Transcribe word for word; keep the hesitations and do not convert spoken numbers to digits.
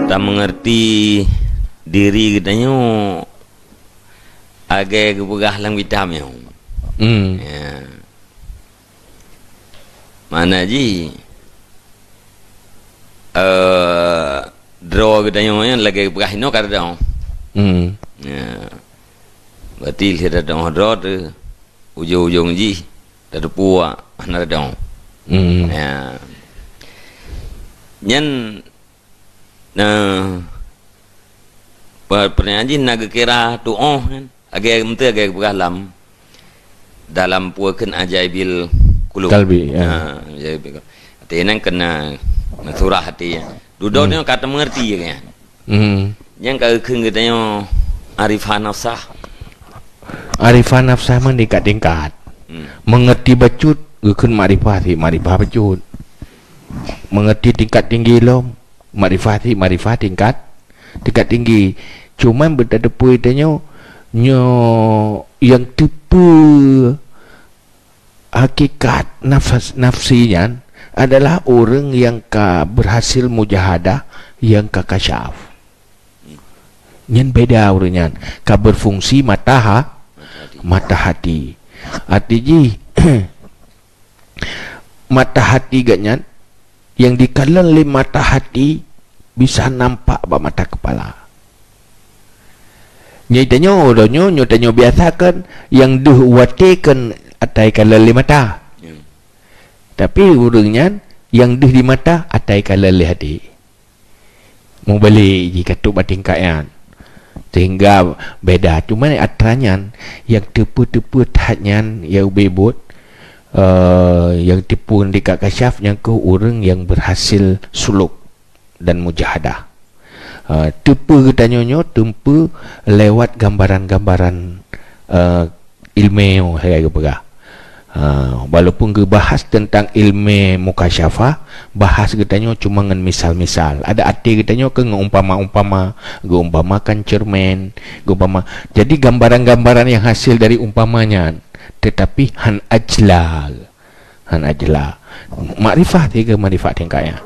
Tameungeurti diri geutanyoe lagèe geupeugah lam kitab nyoe. Hmm. Ya. Makna jih, eh, droe geutanyoe nyan lagèe geupeugah inoe ka teudoh. Hmm. Ya. Berarti lheueh teudoh droe teuh, ujong-ujong jih tateupeue hana teudoh. Hmm. Ya. Nyan, nah, pe-, peureunyan jih na geukira tuoh nyan. Lagèe meuteue lagèe geupeugah lam, dalam peue kheun Ajaibil Qulub. Qalbi, ya. Ha, Ajaibil Qulub. Até nyan keunan surah até. Dudoe Hmm. nyoe ka teumeungeurti ya kan. Hmm. Nyang ka geukheun geutanyoe arifah nafsah. Arifah nafsah meutingkat-tingkat. Hmm. Meungeurti bacut geukheun makrifah, si makrifah bacut. Meungeurti tingkat tinggi lom, makrifah, si makrifah tingkat, tingkat tinggi. Cuman beutateupeue tanyoe nyoe nyang teupeue hakikat nafas, nafsi nyan adalah ureuëng nyang ka berhasil mujahadah, nyang ka kasyaf. Nyan beda ureuëng nyan. Ka berfungsi mata ha-, mata hati. Arti jih, mata hati geuh nyan nyang dikalon lé mata hati bisa nampak bak mata kepala. Nyoe tanyoe, uroe nyoe, nyoe tanyoe biasa kan, nyang deuh watèe kan atai kalon lé mata. Ya. Tapi ureuëng nyan, nyang deuh di mata atai kalon lé hati. Meubalek jih ka trok bak tingkat nyan. Sehingga beda. Cuma atra nyan, nyang teupeue-teupeue that nyan, ya ubé buet, eh, nyang teupeue tingkat kasyaf nyan keuh ureuëng nyang berhasil suluk dan mujahadah. Eh, teupeue geutanyoe nyoe teupeue lewat gambaran-gambaran, eh, ilmu sagai geupeugah. Ha, walaupun geubahas teuntang ilmu mukasyafah, bahas geutanyoe cuma ngon misal-misal. Ada até geutanyoe keu ngon umpama-umpama, geuumpamakan ceureumen, geuumpama. Jadi gambaran-gambaran nyang hasil dari umpama nyan, tetapi han ajla, han ajla. Makrifah tiga makrifah tingkat nyan.